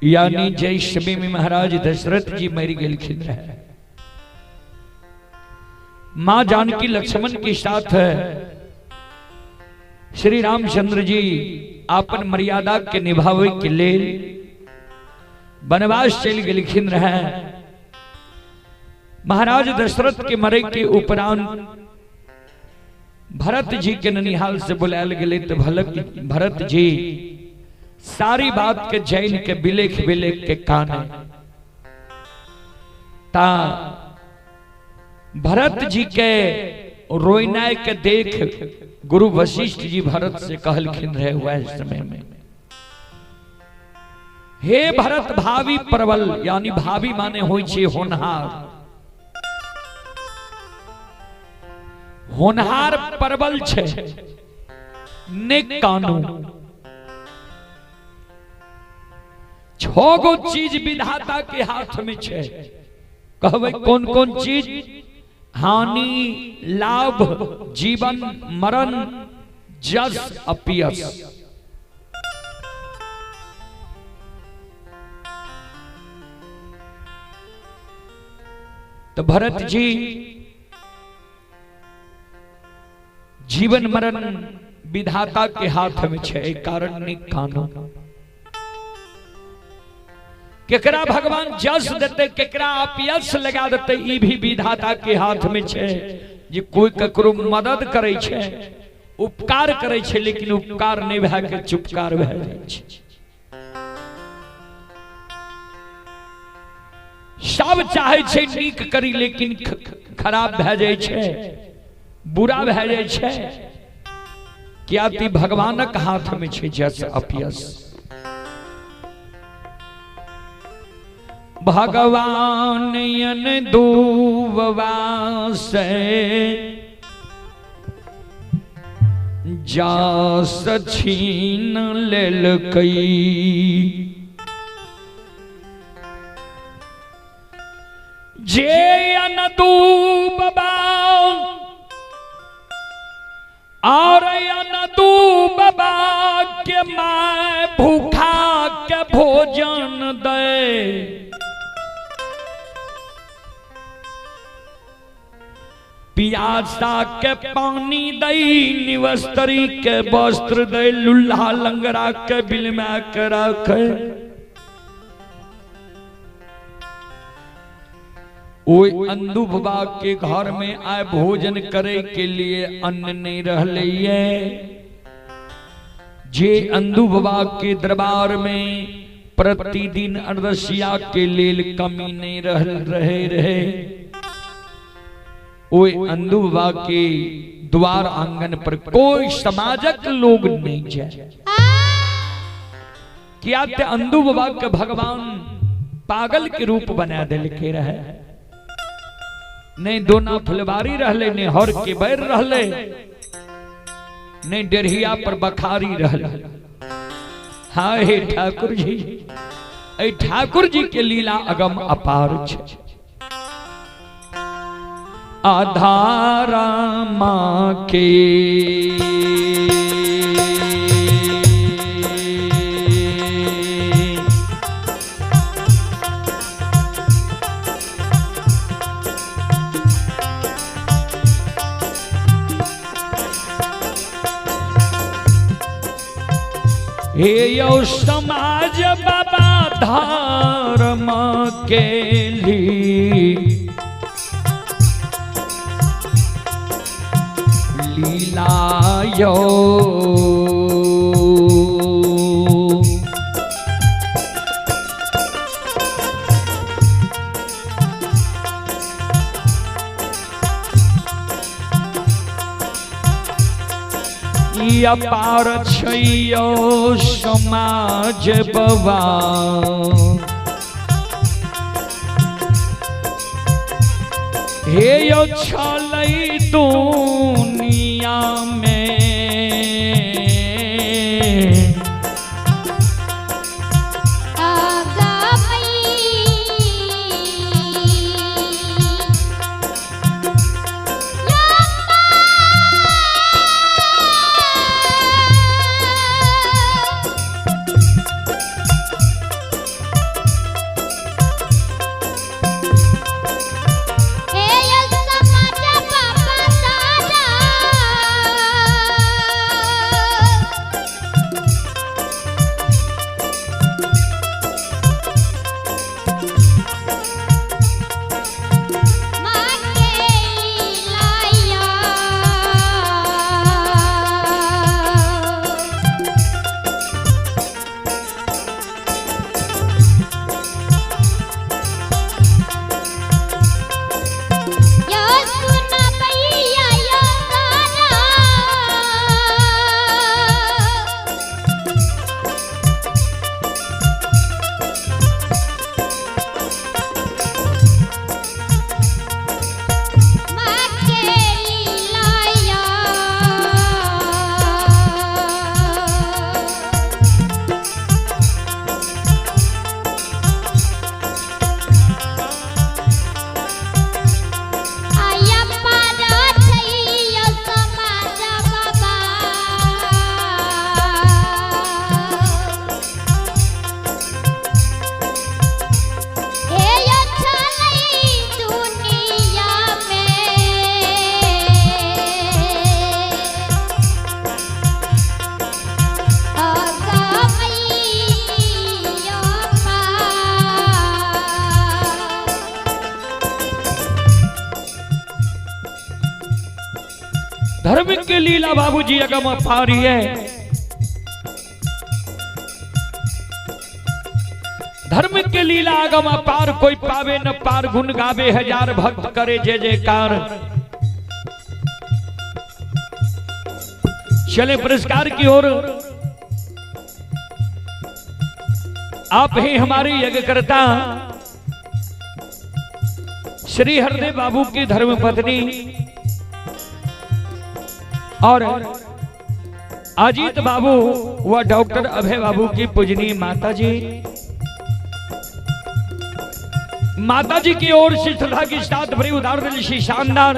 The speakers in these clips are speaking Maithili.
यानी जय समय में महाराज दशरथ जी मरि गेलखिन रहे, मां जानकी लक्ष्मण के साथ है श्री रामचंद्र जी अपन मर्यादा के निभावे के लेल वनवास चलि गेलखिन रहे। महाराज दशरथ के मरे के उपरांत भरत जी के ननिहाल से बुलायल गेलै तो भरत जी सारी बात के जैन के बिलेख बिलेख के काने ता भरत जी के रोइनाय के देख गुरु वशिष्ठ जी भरत से कहलखिन रहे वह समय में, हे भरत भावी प्रबल, यानी भावी माने होई छे होनहार, होनहार प्रबल छे ने कानू। छो गो चीज विधाता के हाथ में छे, कहबै कौन कौन चीज? हानि लाभ जीवन मरण जस अपयस। तो भरत जी जीवन मरण विधाता के हाथ में छे, कारण नहीं कानू। केकरा भगवान जस देते केकरा अपयस लगा देते ई भी विधाता के हाथ में छे। जे कोई ककरो मदद करे छे उपकार करे छे, लेकिन उपकार नहीं भए के चुपकार भए जाय छे। सब चाहे छे नीक करी, लेकिन खराब भए जाय छे, बुरा भए जाय छे। क्या ती भगवानक हाथ में छे जस अपयस। भगवान यन दूबवा से जास छीन लेलकई, जे अन दूबवा और अन दूबवा के my भूखा के भोजन दे, पियासा के पानी दई, निवस्त्री के वस्त्र दे, लुल्हा लंगड़ा के बिलमा के रखे। ओई अंधु बाबा के घर में आए भोजन करे के लिए अन्न नहीं रहले। जे अंधु बाबा के दरबार में प्रतिदिन अरदसिया के लेल कमी नहीं रह रहे रहे, ओए अंधु बाबा के द्वार आंगन पर कोई समाजक लोग नहीं जाए। क्या ते अंधु बाबा के भगवान पागल के रूप बना दिल के रहे, नहीं दोना फुलवारी रहले, नहीं हर के बैर रहले, नहीं डेढ़िया पर बखारी रहले। हाय हे ठाकुर जी, ए ठाकुर जी के लीला अगम अपार छे। आधारा माँ के हे यो समाज बाबा धर्म के लिए लीला यो, अपार छैयो समाज बबा, हे यो छलै दुनिया में। धर्म के लीला बाबूजी अगम अपारी है। धर्म के लीला अगम अपार, कोई पावे न पार, गुण गावे हजार भक्त करे जय जयकार। चले पुरस्कार की ओर। आप ही हमारे यज्ञकर्ता श्री हरदेव बाबू की धर्मपत्नी और अजीत बाबू व डॉक्टर अभय बाबू की पूजनीय माताजी, माताजी की ओर से श्रद्धा के साथ बड़ी उदार दिल से शानदार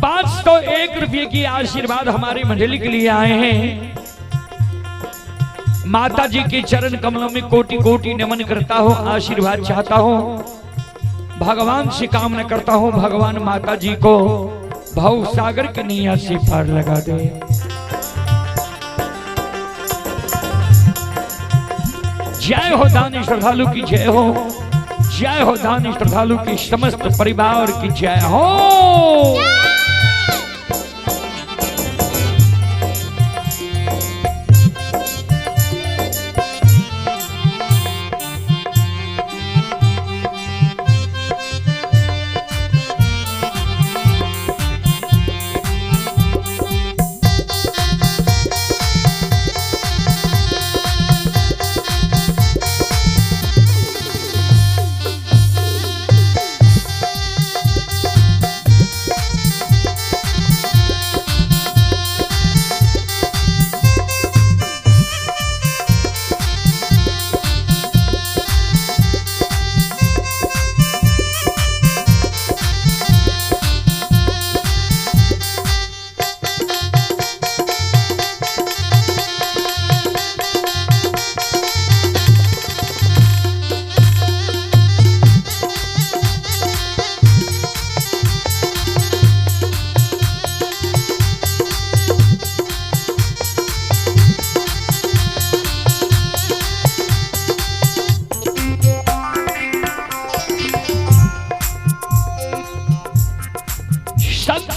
501 रुपये की आशीर्वाद हमारी मंडली के लिए आए हैं। माता जी के चरण कमलों में कोटि कोटि नमन करता हूं, आशीर्वाद चाहता हूं, भगवान से कामना करता हूं, भगवान माता जी को भव सागर की नैया से पार लगा दे। जय हो दानी श्रद्धालु की जय हो, जय हो दानी श्रद्धालु की समस्त परिवार की जय हो।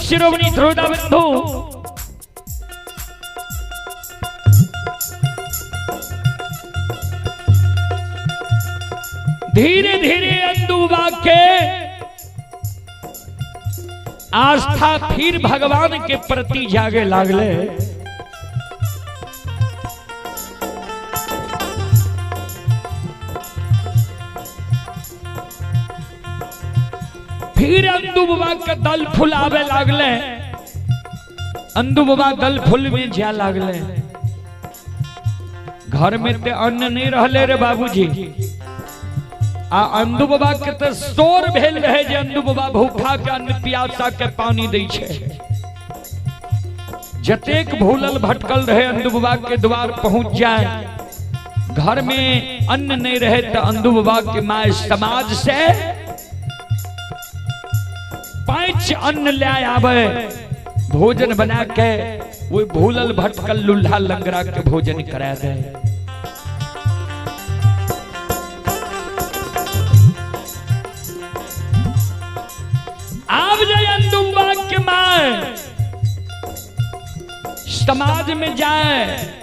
शिरोमणि श्रोता बंधु, धीरे धीरे अंदुबा के आस्था फिर भगवान के प्रति जागे लागले। फिर अंदू बाबा के दल फूल आवे लागले, अंदू बाबा दल फूल में जा लागले। घर में ते अन्न नहीं रहले रे बाबूजी, आ अंदू बाबा के ते शोर भेल रहे जे अंदू बाबा भूखा के अन्न प्यासा के पानी दै छै। जतेक भूलल भटकल रहे अंदू बाबा के द्वार पहुंच जाए, घर में अन्न नहीं रहे तो अंदू बाबा के my समाज से 5 अन्न ले आवे, भोजन बना के वो भूलल भटकल लुल्हा लंगड़ा के भोजन करा दे। आब जाए अंदू बाबा के my समाज में जाए,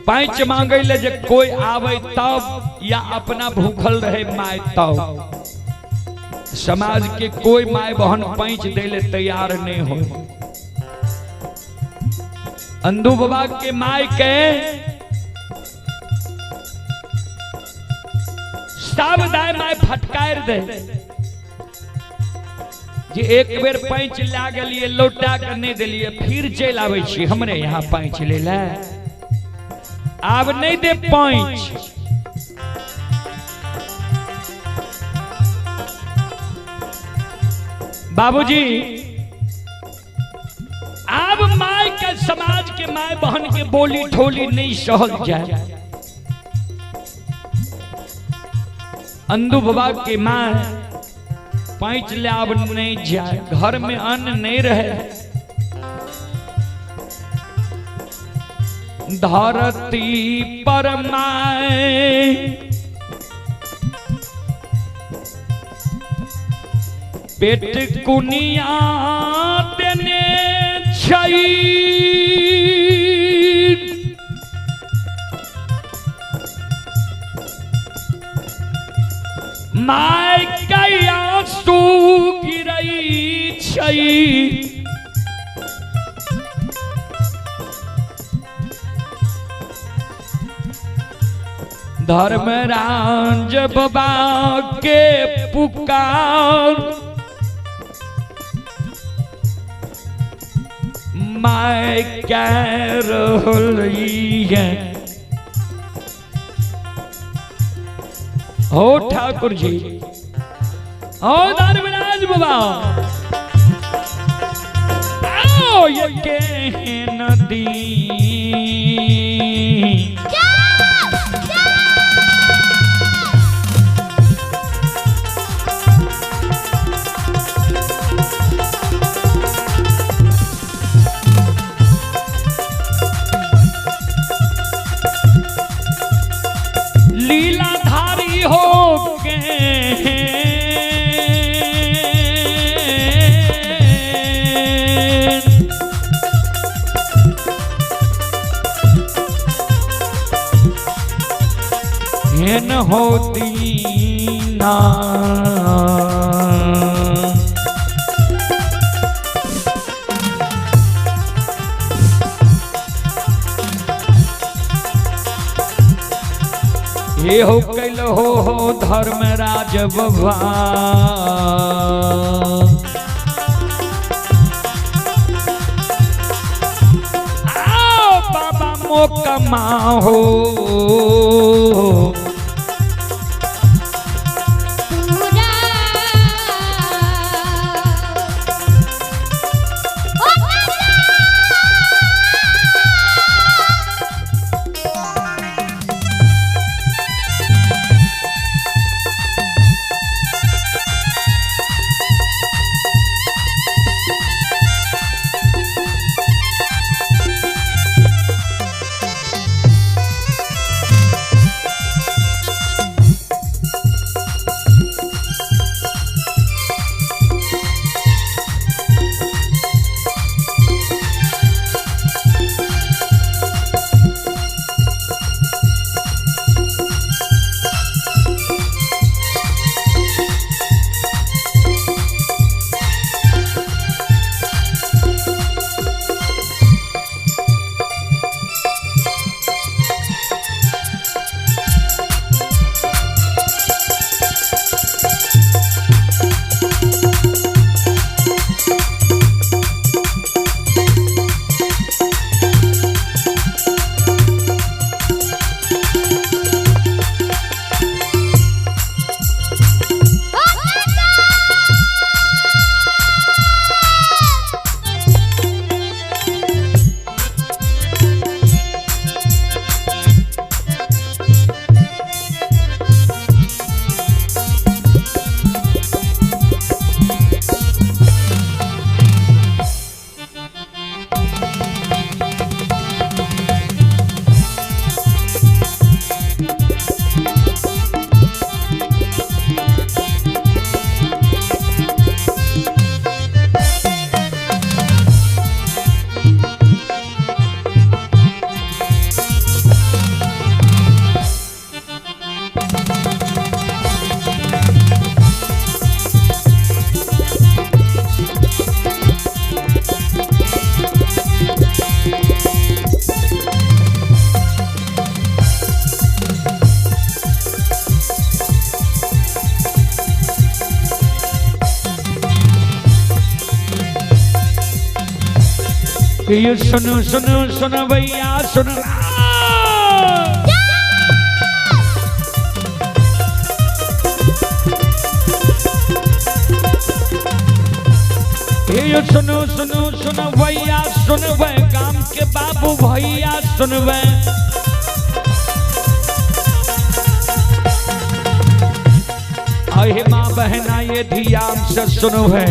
5 मांगे ले जे कोई आवे तब या अपना भूखल रहे my तब। समाज के कोई my बहन 5 दे ले तैयार नहीं हो। अंदू बाबा के my के सब दाय my फटकार दे जे एक बेर 5 ला गेलिए लौटा के नहीं देलिए फिर चल आवे छी हमरे यहाँ 5 ले ले, आब नहीं दे 5। बाबूजी आब my के समाज के my बहन के बोली ठोली नहीं सहल जाए। अंदू बाबा के my 5 ले आब नहीं जाए, घर में अन्न नहीं रहे। धरती पर my पेट कुनिया देने छै। My के आंसू गिरै छै। धर्मराज बाबा के पुकार my कह रहली है। हो ठाकुर जी, हो धर्मराज बाबा, आओ ये के नदी लीलाधारी हो के हेन होती ना। ये हो कैल हो धर्मराज बाबा, आओ बाबा मोकमा हो। ये सुनो सुनो सुनो भैया सुनो। ये सुनो सुनो सुनो भैया सुनवे, गाम के बाबू भैया सुनवे। अहे माँ बहना ये ध्यान से सुनवे।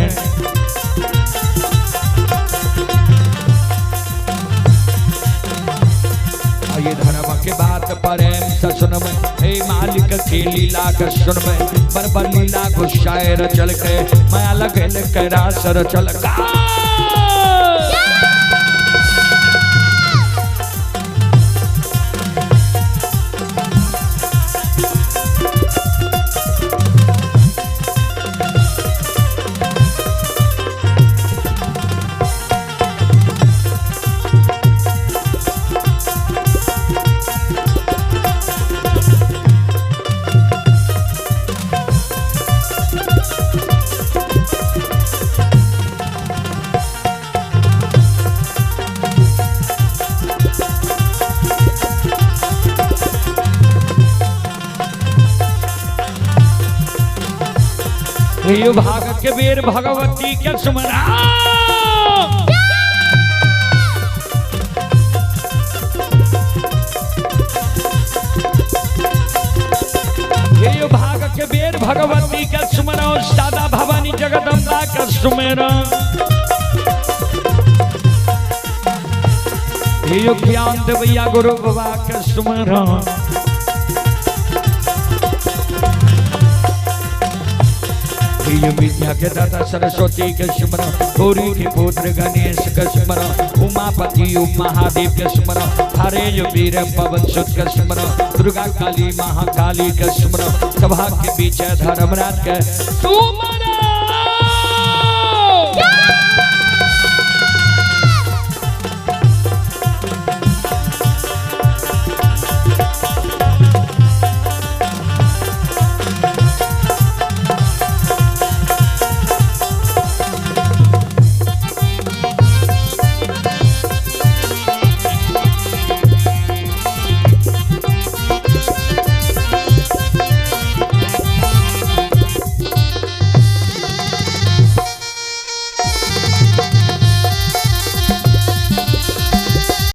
ये धर्म के बात प्रेम से सुनबै, हे मालिक के लीला के सुनबै। बरबर लीला गुस्साए रचल के, माया लगेल के रास रचल का। हे भाग के बेर भगवती के सुमरा। हे भाग के बेर भगवती के सुमरा, सादा भवानी जगदम्बा के सुमेरा। हे ज्ञान देवैया गुरु बाबा के सुमरा। विद्या के दाता सरस्वती के स्मरण, गौरी के पुत्र गणेश के स्मरण, उमापति महादेव के स्मरण, हरे वीर पवन सुत के स्मरण, दुर्गा काली महाकाली के स्मरण, सभा के बीच धर्मराज के सुमरण।